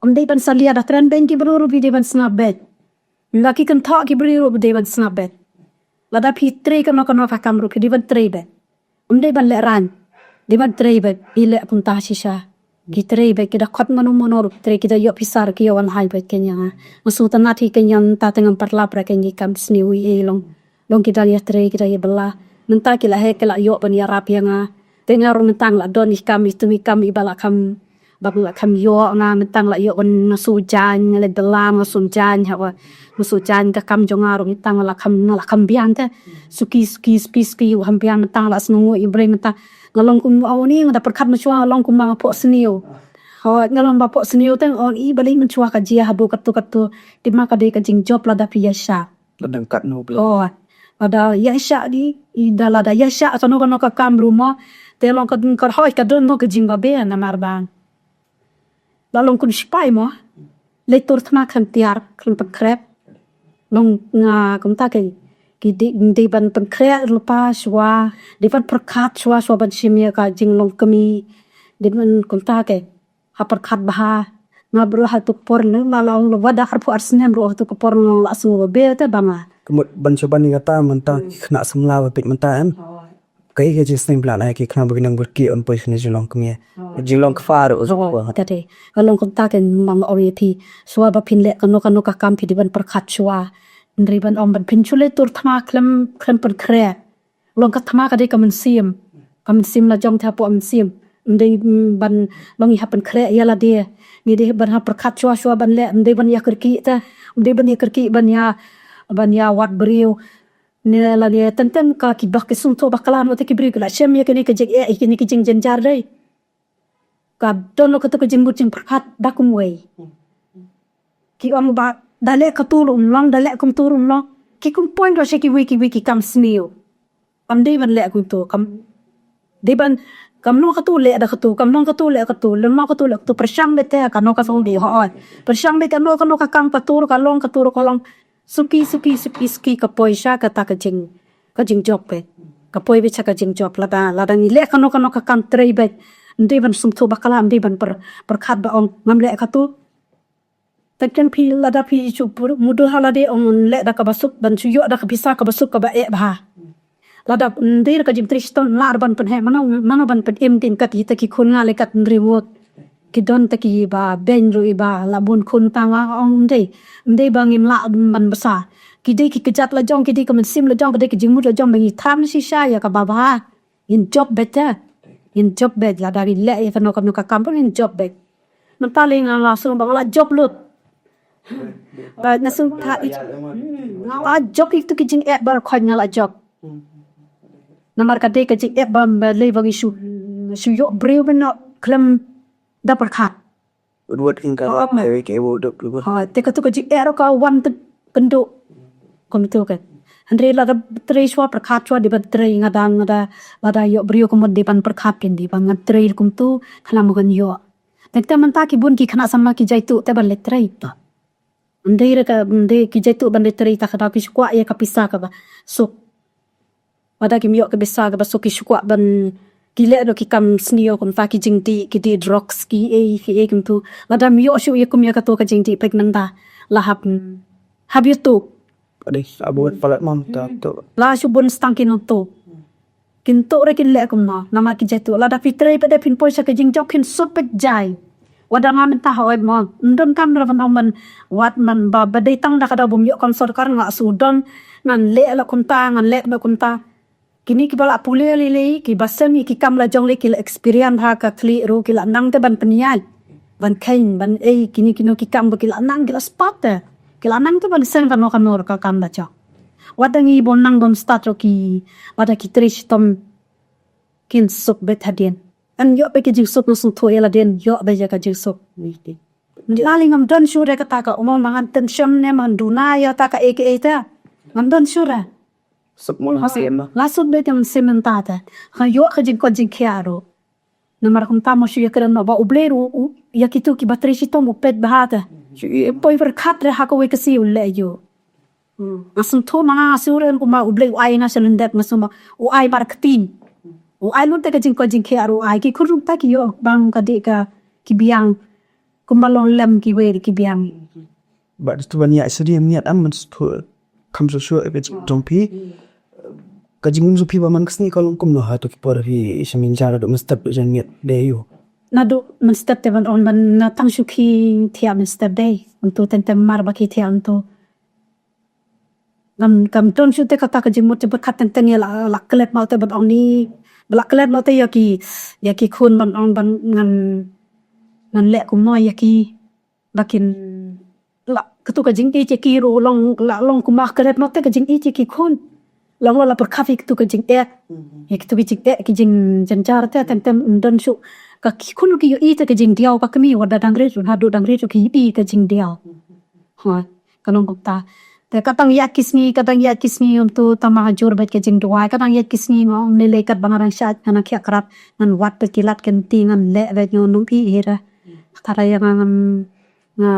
Ym dei ban salia da kren beiñ ki bru ruh phi dei ban sngap beit. La ki kynthoh ki briew ruh dei ban sngap beit. Lada phi trei kano kano ka kam ruh phi dei ban trei beit. Ym dei ban lehraiñ. Dei ban trei beit. Phi leh kumta shisha. Ki trei beit ki da khot mano mano ruh trei ki da ïoh pisa ruh ki ïoh wan hai beit kein ïa nga. Nga sngewthuh na thi kein ïa nga ta te ngam pat lap ra kein ki kam sniew ïa long. Long ki dang ïa trei ki dang ïa bylla. Mynta ki la heh ki la ïoh ban ïarap ïa nga. Te nga ruh mynta nga la don i kam i tum i kam i ba la kham ba nga la kham ïoh nga mynta nga la ïoh ban nga shu jaiñ nga leit bylla nga shu jaiñ ha wa nga shu jaiñ ka kam jong nga ruh mynta nga la kham nga la kham biang te. Suki suki suki suki wa kham biang mynta nga la sngewnguh i brei mynta nga long kum aw ni nga da pyrkhat mynshuwa nga long kum ba nga pok sniew. Hooid nga long ba pok sniew te nga ong i balei mynshuwa ka jia haduh katto katto. Te ma ka dei ka jingjop lada phi ïa shah. Lada kat no bla. Oh, lada ïa shah di, i da lada ïa shah kano kano ka kam ruh mo. Te long ka, ka hoi ka don mo ka jingbabe namar ba la long kum sipai mo. Lei tur thma khlem tiar, khlem pynkhreh. Long nga kumta ke, ki dei, dei ban pynkhreh lypa shuwa, dei ban pyrkhat shuwa, shuwa ban shim ïa ka jinglong kmie. Dei ban kumta ke, ha pyrkhat bha. Nga bru ha tu por ne, la long wada harphew ar snem ruh ha tu por ne la sngew ba be te ba nga. Ka mut ban shu ban ïa kata mynta ki khynnah samla ba peit mynta em. Kaei ka jingsneng pla na ki khynnah ba ki nang byrki on poi shane jinglong kmie. Jinglong kpa ruh. Ka dei. Ka long kumta ke, ma nga ong ïa phi. Shuwa ba phin leh kano kano ka kam phi dei ban pyrkhat shuwa. Hynrei ban ong ban phin shu leh tur thma khlem, khlem pynkhreh. Long ka thma ka dei ka mynsiem. Ka mynsiem la jong te hapoh mynsiem. Ym dei, mm, ban long ïa ha pynkhreh ïa lade. Ngi dei ban ha pyrkhat shuwa shuwa ban leh, ym dei ban ïa kyrkieh te. Ym dei ban ïa kyrkieh ban ïa, ban ïa wad briew. Ne lade teng teng ka ki bah ki sngewthuh bakla noh te ki briew ki la shem ïa kine ki jingeh, ïa kine ki jingjynjar dei. Ka don ruh katu ka jingmut jingpyrkhat da kumwei. Ki ong ba da leh katu ruh ym long, da leh kumtu ruh ym long. Ki kum point ruh sha kiwei kiwei ki kam sniew. Kam dei ban leh kumtu, kam dei ban, kam long katu leh da katu, kam long katu leh katu, lem long katu leh katu, pyrshang beit te kano kano dei hooid. Pyrshang beit kano kano ka kam katu ruh ka long, katu ruh ka long. Suki, suki, suki, suki ka poi sha kata ka jing, ka jingjop beit. Ka poi beit sha ka jingjop lada, lada ngi leh kano kano ka kam trei beit. Ym dei ban sngewthuh bakla, ym dei ban pyr, pyrkhat ba ong ngam leh katu. Te ken phi lada phi shu pur, mudui ha lade ong leh da kaba suk, ban shu ïoh da ka pisa kaba suk kaba eh bha. Lada ym dei ka jingtrei shitom lah ban pynheh, mano, mano ban pynim tin kat ita ki khun nga leh kat ym dei wot. Ki don te ki ba beiñ ruh i ba la bun khun ta nga ong ym dei. Ym dei ba ngim lah ban bsa. Ki dei ki kjat la jong, ki dei ka mynsiem la jong, ki dei ki jingmut la jong ba ngi tham shisha ïa kaba bha. Ngin jop beit te. Ngin jop beit lada ngi leh ïa kano kano ka kam ruh ngin jop beit. Mynta lei nga la shu ba nga la jop lut. Ba nga shu ta i, nga la jop itu ki jingeh baroh khoit nga la jop. Namar ka dei ka jingeh ba lei ba ngi shu, shu ïoh briew ba noh khlem da pyrkhat. Wut wut kin ka. Oh, oh. Ewe ke wut dok dok. Oh, te katu ka jingeh ruh ka wan te kynduh. Kumtu kan. Hynrei lada trei shuwa pyrkhat shuwa dei ban trei nga dang nga da lada ïoh briew kumut dei ban pyrkhat kin dei ban ngan trei kumtu khnang ba ngan ïoh. Te te mynta ki bun ki khynnah samla ki jaitu te ban leit trei. Ym dei re ka, ym dei ki jaitu ban leit trei ta ka daw ki shu kwah ïa ka pisa kaba suk. Wada kim ïoh ka pisa kaba suk ki shu kwah ban ki leh noh ki kam sniew kumta ki jingdih, ki dih drugs ki ei ki ei kumtu. Lada ym ïoh shuh ïa kum ïa kato ka jingdih peit mynta la hap, hap ïa tu. Ka dei abo palat mam ta tu. La shu bun stang ki nang tu. Kin tuh re kin leh kumno namar ki jaitu. Lada phi trei pat de phin poi sha ka jingjop phin suk peit jai. Wada nga mynta hooid mo. Ym donkam re ban ong ban wad man ba, ba dei tang da ka daw bym ïoh kam sorkar nga shu don ngan leh la kumta ngan leh la kumta. Kini kiba la pule lei lei, kiba seng ïa ki kam la jong lei, ki la experience ha ka khlieh ruh, ki la nang te ban pynïaid, ban kheiñ, ban ei, kini kino ki kam ba ki la nang, ki la spat te, ki la nang te ban seng kano kano ruh ka kam la jong. Wat da ngi bym nang bym start ruh ki, wat da ki trei shitom kin suk beit hadien. Yn ïoh beit ka jingsuk, nga sngewthuh ïa lade, ïoh beit ïa ka jingsuk. Ngi la lei, ngam don shuh re kata ka umor, ma ngan tension ne ma ngan duna ïa kata kaei kaei te. Ngam don shuh re. Suk mo la suk mo. La suk beit ïa mynsiem mynta te. Nga ïoh ka jingkoit jingkhiah ruh. Namar kumta mo shu ïakren noh ba U Blei ruh u, ïa kito kiba trei shitom u peit bha te. Shu ïa poi pyrkhat re ha kawei ka sngi u leh ïa u. Hmm. Nga sngewthuh ma nga, nga sngewthuh kumba U Blei u ai nga sha lyndet, nga sngewthuh ma u ai mar kti. U ai lut te ka jingkoit jingkhiah ruh u ai, ki khun ruh ta ki ïoh bang ka dei ka ki biang. Kumba long lem kiwei de ki biang. Bad tu ban ïa sdang ïa miat am man sngewthuh kham shuh shuh ka jingtong phi. Ka jingim jong phi ba man ka sngi ka long kumno ha tu ki por phi sha mynjur, naduh mynstep duh jan miat de ïoh. Naduh mynstep te ban ong ban na tang shu ki thiah mynstep de. Ntu teng teng mar ba ki thiah ntu. Ngam, ngam don shuh te kata ka jingmut jingpyrkhat teng teng ïa la, la klet ma u te ban ong ni. Ba la klet ma u te ïa ki, ïa ki khun ban ong ban ngan, ngan leh kumno ïa ki. Ba kin la, katu ka jingïeit ïa ki ruh long, la long kumba klet ma u te ka jingïeit ïa ki khun. Long la, la pyrkhat ïa katu ka jingeh. Ïa katu ka jingeh, ki jingjynjar te teng teng ym don shuh. Ka ki khun ki ïohi te ka jingdiaw, ka kmie wat da dang rit ruh, haduh dang rit ruh ki ïohi ka jingdiaw. Hooid, ka long kumta. Te ka dang ïaid ki sngi, ka dang ïaid ki sngi, ym tu tang ma jur beit ka jingduwai, ka dang ïaid ki sngi, nga ong lei lei katba nga dang shait, nga dang khiah krad, ngan wad beit ki lad ki lynti, ngan leh beit, nga ong ym i i re. Kata ïa nga ngam, nga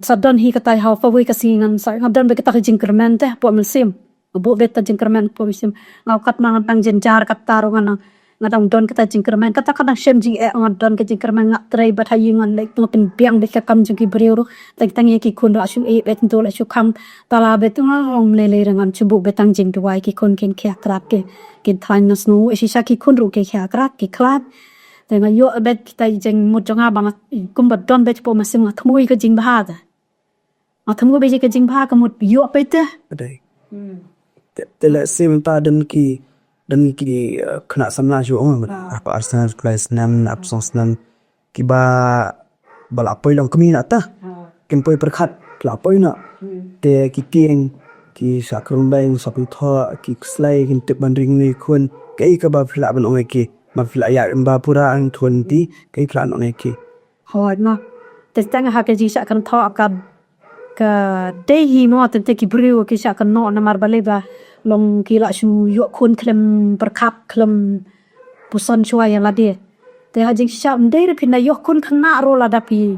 sa don hi kata ha u pawei ka sngi ngan sa, nga don beit kata ka jingkyrmen te hapoh mynsiem. Nga buh beit kata jingkyrmen hapoh mynsiem. Nga ong katba nga dang jynjar kata ruh nga dang, nga dang don kata jingkyrmen. Kata ka dang shem jingeh, nga don ka jingkyrmen, nga trei beit ha ïing, nga leit nga pynbiang beit ka kam jong ki briew ruh. Teng teng ïa ki khun ruh la shu ïeit beit, ntu la shu kham tala beit, nga ong lei lei re, ngan shu buh beit tang jingduwai, ki khun kin khiah krad, ki, kin khlaiñ, nga sngew shisha ki khun ruh ki khiah krad, ki khlaiñ. Te nga ïoh beit kita jingmut jong nga ba nga kumba don beit hapoh mynsiem, nga thmu ïa ka jingbha te. Nga thmu beit ïa ka jingbha, ka mut ïoh beit te. Dei. Hmm. Te, te lehse mynta don ki, don ki, eh, khynnah samla shu ong, ah, arphew ar snem, arphew lai snem, arphew saw snem. Kiba, ba la poi long kmie na ta. Ah. Kim poi pyrkhat, la poi na. Hmm. Te ki tieng, ki shah kyrpang, shah pynthor, ki khuslai, kin tip ban ring ne khun. Kaei kaba phi lah ban ong ïa ki, ma phi lah ïa ba pura ang thun ti, kaei phi lah ong ïa ki. Hooid mo. Te tang ha ka jingshah kynthor ka, ka dei hi mo, teng teng ki briew ki shah kynnoh namar balei ba long ki la shu ïoh khun khlem pyrkhat, khlem puson shuwa ïa lade. Te ha jingshah ym dei re phin da ïoh khun khynnah ruh, lada phi,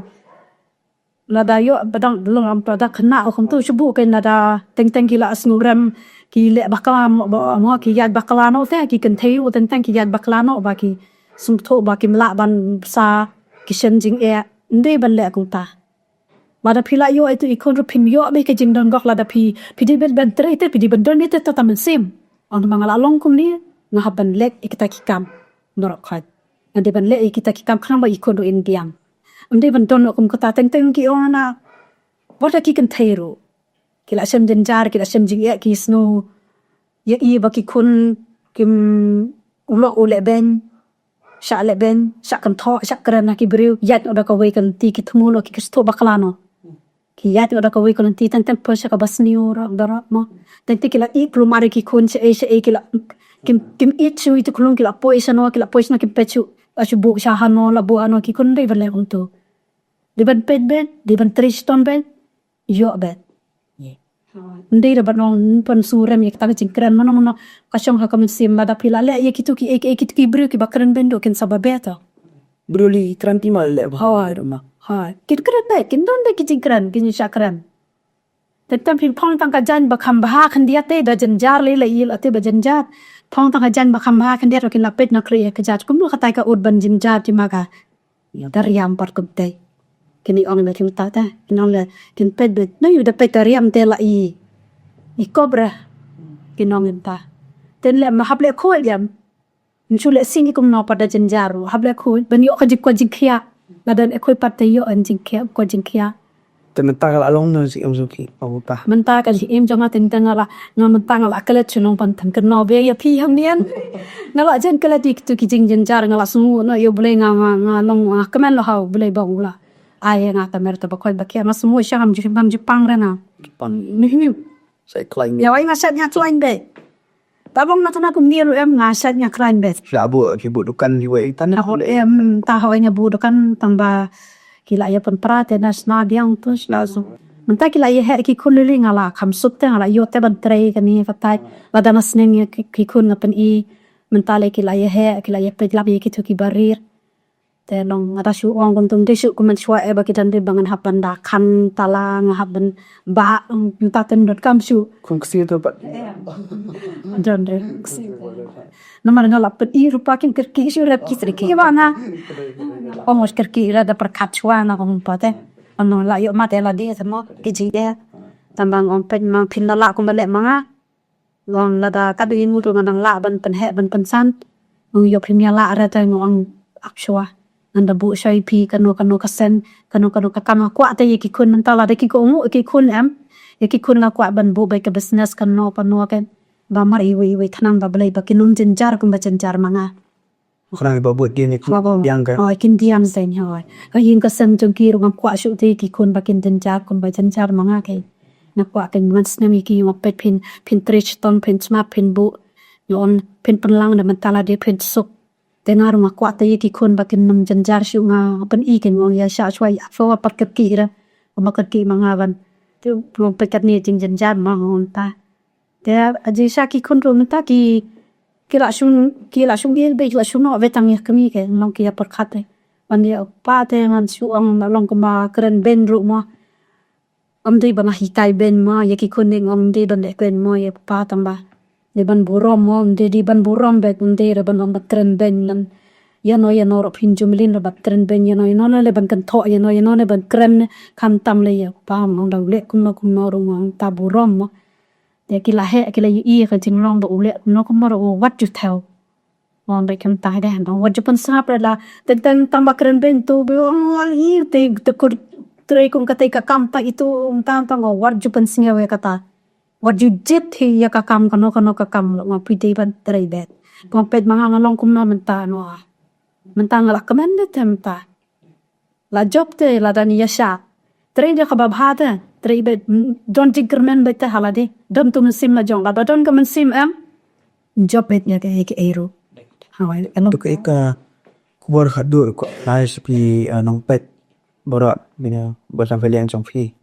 lada ïoh ba dang long am, lada khynnah ruh kumtu shu buh kein, lada teng teng ki la sngewrem, ki leh bakla mo, ba mo, ki ïaid bakla noh te, ki kynthei ruh teng teng ki ïaid bakla noh ba ki sngewthuh ba kim lah ban sa, ki shem jingeh. Ym dei ban leh kumta. Lada phi la ïoh ïa itu i khun ruh phim ïoh beit ka jingdon gok, lada phi, phi dei ban, ban trei te, phi dei ban don ïa ita ta mynsiem. Ong ba nga la long kumne, nga hap ban leh ïa kita ki kam. Norok khot. Nga dei ban leh ïa kita ki kam khnang ba i khun ruh in biang. Ym dei ban don ruh kum kata, teng teng ki ong na. Wat da ki kynthei ruh. Ki la shem jynjar, ki la shem jingeh, ki sngew ïa i ba ki khun kim, u lok u leh beiñ. Shah leh beiñ, shah kynthok, shah kren ha ki briew, ïaid noh da kawei ka lynti, ki thmu noh ki, ki sngewthuh bakla noh. Ki ïaid noh da kawei ka lynti, teng teng poi sha kaba sniew ruh, da ruh mo. Teng teng ki la ïeh kulmar ïa ki khun, shaei shaei ki la, kim, kim ïeit shuh ïa ki khun, ki la poi shano, ki la poi shano, kim peit shuh, la shu buh sha hano, la buh hano, ki khun dei ban leh kumtu. Dei ban peit beit, dei ban trei shitom beit, ïoh beit. Ym dei da ban ong, ban shu rem ïa kata ka jingkren mano mano ka shong ha ka mynsiem, lada phi la leh ïa kitu ki, ïa kitu ki briew kiba kren beiñ ruh kin sa ba beit. Briew lei kren te ma leh ba. Hooid. Hooid. Kin kren beit, kin don beit ki jingkren, kin shah kren. Te tang phi phong tang ka jaiñ ba kham bha khyndiat te, da jynjar lei, la ïohi la te ba jynjar. Phong tang ka jaiñ ba kham bha khyndiat ruh kin la peit na khlieh ïa ka jaiñ. Kumno kata ka ud ban jynjar te ma ka. Da riam pat kumtei. Kin ong lei te mynta te. Kin ong lei, kin peit beit. Nangno da peit da riam te la i, i kop re. Kin ong mynta. Te leh ma hap leh khuid ïa. Ym shu leh sing i kumno pat da jynjar ruh. Hap leh khuid. Ban ïoh ka jingkoit jingkhiah. Lada leh khuid pat te ïoh ka jingkhiah, koit jingkhiah. Te mynta ka la long na jingim jong ki, Abu Pa. Mynta ka jingim jong nga teng teng nga la, nga mynta nga la klet shnong pan tang kynnoh be ïa phi ham nian. Nga la jan klet ïa kitu ki jingjynjar, nga la sngew noh ïa U Blei, nga, nga, nga long, nga kmen lo ha U Blei ba u la ai ïa nga ka mer te ba khot ba khia, nga sngew sha ngam ju, ngam ju pang re nga. Pang. Ni ni. Sa khlaiñ. Ïa wai nga sat nga khlaiñ be. Tabang na tana kum ni ruh em nga sat nga khlaiñ be. Sha bu ki bu dukan ki wei. Tana hot em ta hoi nga bu dukan tang ba ki la ïa pynpra te na sna biang tu sla su. Mynta ki la ïa heh ki khun lili nga la kham suk te nga la ïoh te ban trei kani ka tai. Lada na sneng ïa ki, ki khun nga pyni. Mynta le ki la ïa heh ki la ïa peit lap ïa kitu ki barir. Te long nga da shu ong kum tum de shu kum man shwa eh ba ki dan de ba ngan hap ban da khan tala nga hap ban ba mynta tem dot kam shu. Kum ksi tu pat. Don de ksi. Namar nga la pet i rupa kin kyrki shu rep ki sri ki ba nga. Ong os kyrki ra da perkat shwa na kum pat eh. Ano la ïoh mat eh la de samo ki ji de. Tambang ong pet mang phin la la kum ba le manga. Long lada ka dei ngu tu ngan nang lah ban pynheh ban pynsan. Ngu ïoh phim ïa lah re te ngu ong ak shwa. Ngan da buh shoi phi kano kano ka sen, kano kano ka kam nga kwah te ïa ki khun mynta lada ki ko ngu ki khun em. Ïa ki khun nga kwah ban buh bai ka business kano kano kan. Ba mar iwi iwi thnang ba Blei ba kin ym jynjar kumba jynjar ma nga. Khnang ba bud kin ïa ki diang ka. Hoi, kin diang seng hoi. Ka ïing ka sem jong ki ruh ngam kwah shuh te ki khun ba kin jynjar kumba jynjar ma nga ke. Nga kwah kin ngan snem ïa ki ïa pet phin, phin trei chitom, phin smat, phin buh. Ïa on phin pynlang da mynta lade phin suk. Te nga ruh nga kwah te ïa ki khun ba kin ym jynjar shuh nga pyn-i kin ong ïa sha shwa ïa pho pat kyrkieh ra. Kumba kyrkieh ma nga ban. Te ruh pet katne jingjynjar ma nga ong ta. Te aji sha ki khun ruh mynta ki, ki la shun, ki la shun ïa be ki la shun noh be tang ïa kmie ke long ki ïa pyrkhat te. Ban ïa u pa te ngan shu ong long kumba kren beiñ ruh mo. Ym dei ban hikai beiñ mo ïa ki khun, ym dei ban leh beiñ mo ïa u pa tang ba. Dei ban burom mo, ym dei, dei ban burom beit, ym dei re ban ong ban kren beiñ ngan. Ïa no ïa no ruh phin ju mlien re ban kren beiñ, ïa no ïa no le ban kynthoh, ïa no ïa no le ban kren khamtam le ïa u pa mo ong da u leh kumno kumno ruh mo ong ta burom mo. Te ki la heh ki la ïohi ka jinglong ba u leh kumno kumno ruh u wat ju thew. Wan ba kum tai deh, wan wat ju pynsngap re la. Teng teng tang ba kren beiñ tu ba wan i te te kur trei kum kata ka kam ta itu tang tang wan wat ju pynsngap ïa kata. Wat ju jied hi ïa ka kam kano kano ka kam lo nga phi dei ban trei beit. Wan peit ma nga nga long kumno mynta no. Mynta nga la kmen de te mynta. La jop te lada ngi ïa shah. Trei da kaba bha te. Trei beit, mm, don jingkyrmen beit te ha lade. Don tu mynsiem la jong lada don ka mynsiem em. Jop beit ïa ka, ïa ka ei ruh. Hawai, elo. Tu ka ïa ka khubor haduh ko lai sha phi, eh, nongpeit. Baroh bina ba sam phyliang jong phi.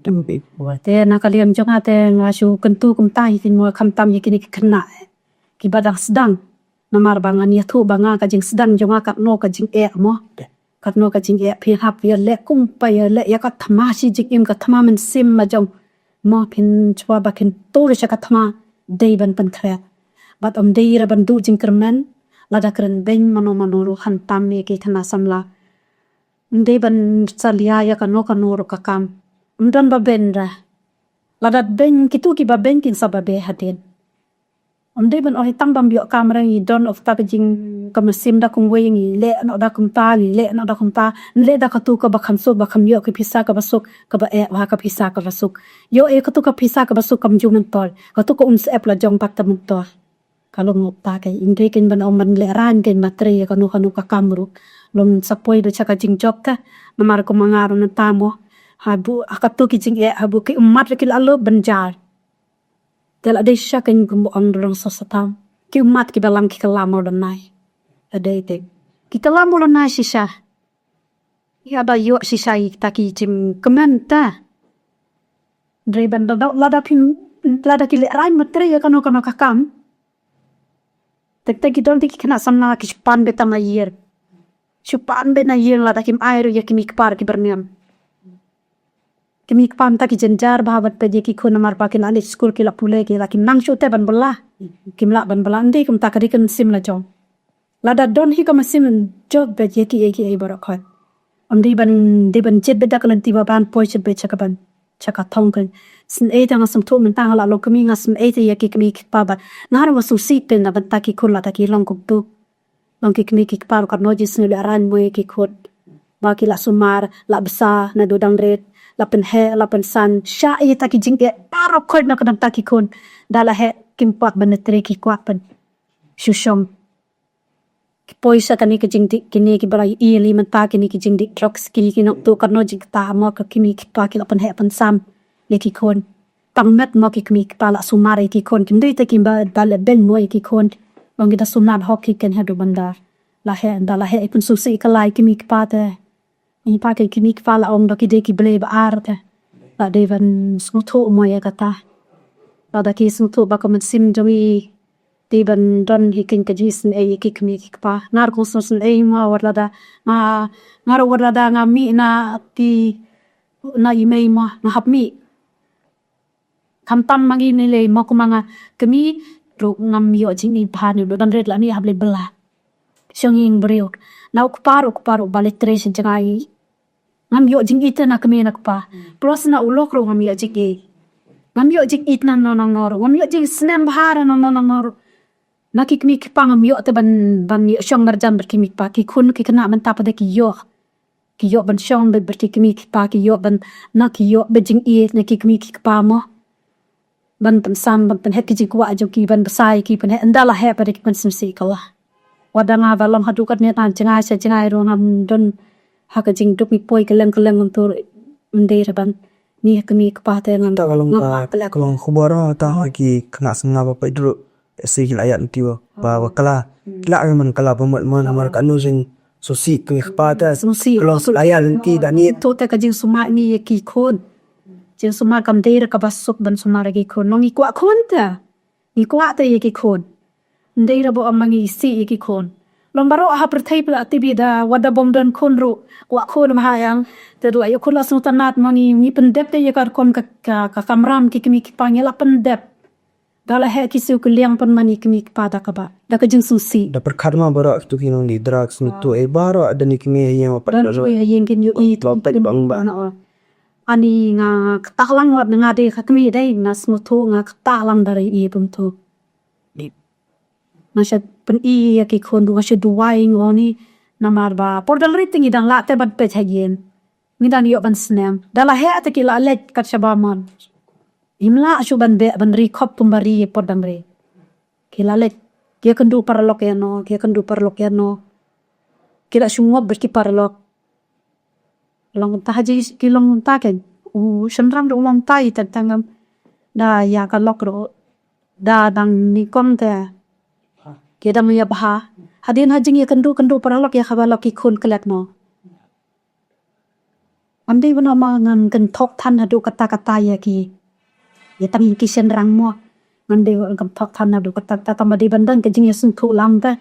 Te na ka liang jong nga te nga shu kyntu kumta ïa ki mo khamtam ïa kine ki khynnah. Kiba dang sdang. Namar ba ngan ïathuh ba nga ka jingsdang jong nga katno ka jingeh mo. Katno ka jingeh phi hap ïa leh kumpa ïa leh ïa ka thma shi jingim ka thma mynsiem ma jong. Mo phin chwa ba kyntu sha ka thma dei ban pynkhreh. Bad ym dei re ban duh jingkyrmen lada kren beiñ mano mano ruh khamtam ïa ki khynnah samla. Ym dei ban salia ïa kano kano ruh ka kam. Ym don ba beiñ re. Lada beiñ kitu kiba beiñ kin sa ba beh hadien. Ym dei ban ong tang bam ïoh kam re ngi don of ta ka jing ka mynsiem da kumwei ngi leh noh da kumta ngi leh noh da kumta. Ngi leh da katu kaba kham suk ba kham ïoh ka pisa kaba suk kaba eh wa ka pisa kaba suk. Ïoh eh katu ka pisa kaba suk kam ju myntoi. Katu ka um sep la jong pat ta myntoi. Ka long ngop ta ka ing dei kin ban ong ban leh rang kin ba trei kano kano ka kam ruh. Long sa poi da cha ka jingjop ka. Namar kum nga ruh nta mo. Habu katu ki jingeh habu ki ummat ki la lop ban jar. Te la dei shisha kein kumba ong da long sa satam. Ki ummat kiba lang ki kylla mo lynai. La dei te. Ki kylla mo lynai shisha. Ïa da ïoh shisha ïa kita ki jingkmen ta. Dei ban da lada phim lada ki leh rang ma trei ïa kano kano ka kam. Tek tek ki don te ki khynnah samla ki shu pan beit tang na ïing. Shu pan beit na ïing lada kim ai ruh ïa ki mei kpa ki byrngem. Ki mei kpa mynta ki jynjar bha bad peit ïa ki khun namar ba kin leit skul ki la pule ki la kim nang shuh te ban bylla. Kim lah ban bylla ym dei kumta ka dei ka mynsiem la jong. Lada don hi ka mynsiem jop beit ïa kiei kiei baroh khoit. Ym dei ban dei ban jied beit da ka lynti ba ban poi jied beit sha ka ban sha ka thong ka. Sngewthuh te nga sngewthuh mynta nga la long kmie nga sngewthuh te ïa ki kmie ki kpa bad nga ruh nga sngewsih te na bynta ki khun lada ki long kumtu. Long ki kmie ki kpa ruh katno jingsngew leh rang mo ïa ki khun. Ba ki la sumar la bsa naduh dang rit. La pynheh, la pynsan, sha ïa kita ki jingeh baroh khoit na ka bynta ki khun. Da la heh kim kwah ban trei, ki kwah ban shu shong. Ki poi sha kane ka jingdih, kine kiba la ïohi mynta, kine ki jingdih drugs, kine ki nongtuh katno jingkata, mo ka kmie ki kpa ki la pynheh pynsan ïa ki khun. Tang met mo ki kmie ki kpa la sumar ïa ki khun, kim dei te kiba da leh beiñ mo ïa ki khun. Long ki da sumar hok ki khein haduh ban da la heh, da la heh, i pynsngewsih ka lai kmie ki kpa te. Ngi pa ki kmie ki kpa la ong da ki dei ki blei ba ar te. La dei ban sngewthuh mo ïa kata. Lada ki sngewthuh ba ka mynsiem jong ngi dei ban don hi khein ka jingisynei ïa ki kmie ki kpa. Nga ruh kong sngewsynei mo wat lada nga, nga ruh wat lada nga mih na ti, na i mei mo nga hap mih. Khamtam ma ngi ne lei mo, kumba nga kmie ruh ngam ïoh jingïeit bha ne, ruh don rit la ne hap leit bylla. Shong ïing briew. Na u kpa ruh, u kpa ruh ba leit trei sha jngai. Ngam ïoh jingïeit na kmie na kpa. Plus na u lok ruh ngam ïoh jingïeit. Ngam ïoh jingïeit na no na no ruh. Ngam ïoh jingsneng bha na no na no ruh. Na ki kmie ki kpa ngam ïoh te ban, ban ïoh shong marjan bad ki kmie ki kpa. Ki khun ki khynnah mynta pat de ki ïoh. Ki ïoh ban shong bad, bad ki kmie ki kpa, ki ïoh ban, na ki ïoh bad jingïeit na ki kmie ki kpa mo. Ban pynsam, ban pynheh ki jingkwah jong ki, ban bsa ïa ki, pynheh, ynda la heh pat de ki pynsngewsih ka la. Wat da nga ba long haduh katne, na jngai sha jngai ruh ngam don ha ka jingduk, ngi poi kylleng kylleng, ngam tur, ym dei re ban. Ni ha kmie kpa te ngam, ta ka long ngam ka, kylleng, ka long khubor ta ha ki khynnah sngap ba peit ruh. Ese ki la ïaid lynti ba, ba, ba kylla. Ki la ïaid man kylla ba mut man namar ka nu jing sngewsih kmie kpa te. Sngewsih. Ka long la ïaid lynti da ni. To te ka jingsumar ngi ïa ki khun. Jingsumar kam dei re kaba suk ban sumar ïa ki khun. Long ngi kwah khun te. Ngi kwah te ïa ki khun. Ym dei re ba ong ma ngi isih ïa ki khun. Long baroh ha pyrthei phi la tip da wat da bym don khun ruh. Kwah khun ma ha ïang. Te ruh ïa khun la sngewtynnat ma ngi, ngi pyndep te ïa ka rukom ka, ka, ka kamram ki kmie ki kpa ngi la pyndep. Da la heh ki siew ki liang pynman ïa ki kmie ki kpa da kaba, da ka jingsngewsih. Da pyrkhat ma baroh kito ki nongdih drugs, ngi tuh ei baroh da ni kmie ïa ma pat. Da ni kmie ïa ki ngi ïohi. Ani nga ktah lang wat nga dei ka kmie dei, nga sngewthuh, nga ktah lang da ïohi bym tu. Nga shu pyni ïa ki khun, nga shu duwai, nga ong ni namar ba por dang rit ngi dang lah te ban peit ha ïing. Ngi dang ïoh ban sneng. Da la heh te ki la leit kat shaba mon. Im lah shuh ban beh ban ri khop kumba ri ïa por dang ri. Ki la leit. Ki ïakynduh paralok ïa no, ki ïakynduh paralok ïa no. Ki la shu ngop bad ki paralok. Long ta haji ki long ta ken. U shynrang ruh long ta i tang tang ngam. Da ïa ka lok ruh. Da dang nyngkong te. Ki dang ïa bha. Hadien ha jingïakynduh kynduh paralok ïa kaba lok ki khun klet no. Ym dei ban ong ma ngan kynthok than haduh katta katta ïa ki. Ïa tang ïa ki shynrang mo. Ngan dei ban kynthok than haduh katta katta, tang ba dei ban don ka jingïasngewthuh lang te.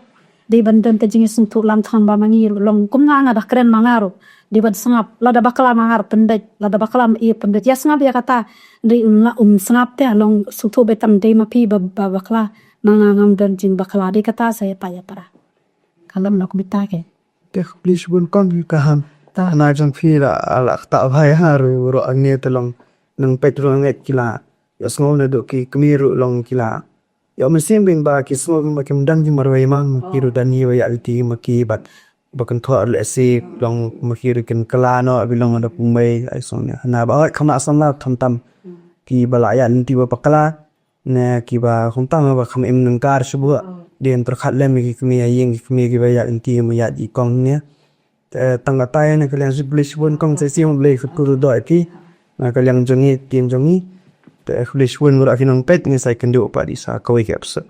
Dei ban don ka jingïasngewthuh lang tang ba ma ngi ruh long kum nga, nga da kren ma nga ruh. Dei ban sngap, lada bakla ma nga ruh pyndait, lada bakla ma i pyndait. Ïa sngap ïa kata, dei um la um sngap te, long sngewthuh ba tang dei ma phi ba, ba bakla. Ma nga ngam don jingbakla, dei kata sa ïa pa ïa para. Ka long na kumta ke. Te khublei shibun kong ka han. Ta na jong phi la, la ktah bha ïa nga ruh, ruh hangne te long nang peit ruh nang ngeit ki la ïohsngew naduh ki kmie ruh long ki la ïoh mynsiem beiñ ba ki sngew ba kim don jingmarwei ma ki ruh da ni ba ïaid lynti ma ki bad ba kynthoh lehse long ma ki ruh kin kylla noh ba long da kumwei ai song ne hana ba oi kham lah samla khamtam ki ba la ïaid lynti ba bakla. Ne kiba kumta ma ba kham im nangkar shuh ba dien pyrkhat lem ki kmie ha ïing ki kmie kiba ïaid lynti ma ïaid i kong ne. Te tang katai ne ka liang shu khublei shibun kong Sesi, Blei kyrkhu ruh doh ïa phi na ka liang jong ngi team jong ngi. Te khublei shibun baroh ki nongpeit, ngi sa ïakynduh pat di sa kawei ka episode.